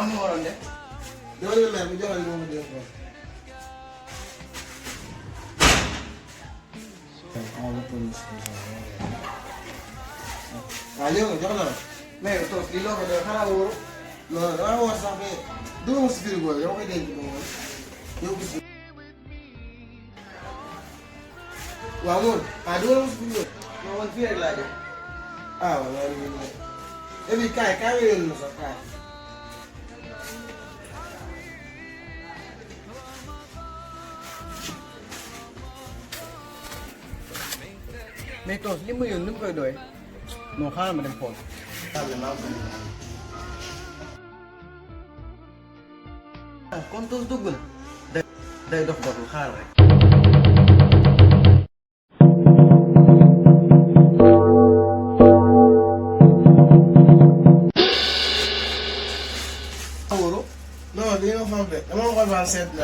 am lu ma waroon def. dama ne mer bu joxal li ma def ko. waaw léegi jox na la. mais yow toos lii loo ko doon xanaa wóoru. non damaa wóor sax mais dugg ma si frigo yow koy denc ba ngoon yow gis nga. waaw moom dugg ma si frigo. non man fii rek laa jëm. waaw loolu ñu ngi et puis kaay kaay ma yónni ma sax kaay. mais toos li ma yoon ni mu koy doyee. non xaaral ma dem xool. kon toos dugg na. day dox doxul xaaral rek. non lii nga xam ne dama ko xool ba seet na